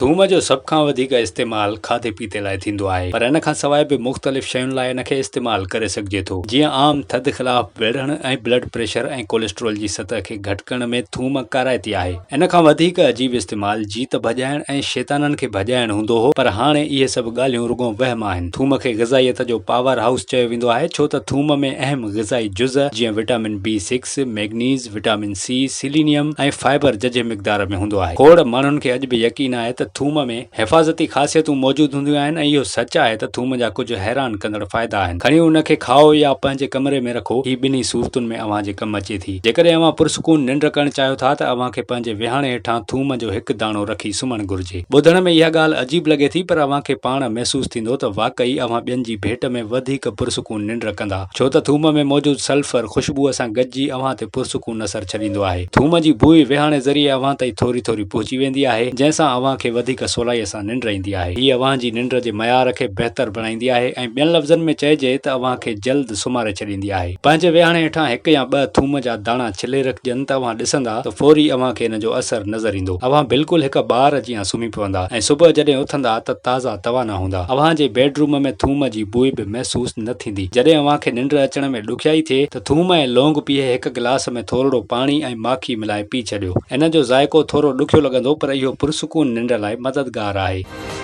ٿوم جو سڀ کان وڌيڪ استعمال کاڌي پيتي لاء ٿيندو آهي پر ان کان سواء به مختلف شين لاء ان کي استعمال ڪري سگهجي ٿو جيئن عام ٿڌ خلاف وڙهڻ ۽ بلڊ پريشر ۽ ڪوليسٽرول جي سطح کي گهٽ ڪرڻ ۾ ٿوم ڪارائتي آهي. ان کان وڌيڪ عجيب استعمال جيت ڀڄائڻ ۽ شيطانن کي ڀڄائڻ هوندو هو پر هاڻي اهي سڀ ڳالهيون رڳو وهم آهن. ٿوم کي غذائيت جو پاور هائوس چيو ويندو آهي ڇو ته ٿوم ۾ اهم غذائي جز جيئن vitamin B six, manganese, vitamin C, selenium ۽ fibre ججهي مقدار ۾ هوندو آهي. کوڙ ماڻهن کي اڄ به يقين آهي ته ٿوم ۾ حفاظتي خاصيتون موجود هونديون آهن ۽ اهو سچ آهي ته ٿوم جا ڪجهه حيران ڪندڙ فائدا آهن. کڻي ان کي کائو يا پنهنجي ڪمري ۾ رکو، هي ٻنهي صورتن ۾ اوهان جي ڪم اچي ٿي. جيڪڏهن اوهان پرسڪون ننڊ ڪرڻ چاهيو ٿا ته اوهان کي پنهنجي ويهاڻي هيٺان ٿوم جو هڪ داڻو رکي سمهڻ گهرجي. ٻڌڻ ۾ اها ڳالهه عجيب لڳي ٿي پر اوهان کي پاڻ محسوس ٿيندو ته واقعي اوهان ٻين جي ڀيٽ ۾ وڌيڪ پرسڪون ننڊ ڪندا. ڇو ته ٿوم ۾ موجود سلفر خوشبوء سان گڏجي اوهان تي پرسڪون اثر ڇڏيندو آهي. ٿوم جي بوء ويهاڻي ذريعي اوهان تائين ٿوري ٿوري پهچي ويندي آهي، جنهن سان اوهان کي وڌيڪ سولائيء سان ننڊ ايندي آهي. هيء اوهان جي ننڊ جي معيار کي بهتر بڻائيندي آهي ۽ ٻين لفظن ۾ چئجي ته اوهان کي جلد سمهاري ڇڏيندي آهي. پنهنجي ويهاڻي هيٺان هڪ يا ٻه ٿوم جا داڻا ڇلي رکجن ته اوهان ڏسندا ته فوري اوهان کي ان جو اثر نظر ايندو. اوهان بلڪل هڪ ٻار جيان سمهي پوندا ۽ صبح جڏهن اٿندا ته تازا توانا هوندا. اوهان جي بيڊ روم ۾ ٿوم جي بوء به محسوس نه ٿيندي. جڏهن اوهان کي ننڊ اچڻ ۾ ڏکيائي ٿئي ته ٿوم ۽ لونگ پيهي هڪ گلاس ۾ ٿورڙو پاڻي ۽ ماکي ملائي پي ڇڏيو. ان جو ذائقو ٿورو ڏکيو لڳندو پر اهو پرسڪون ننڊ لاء مددگار آهي.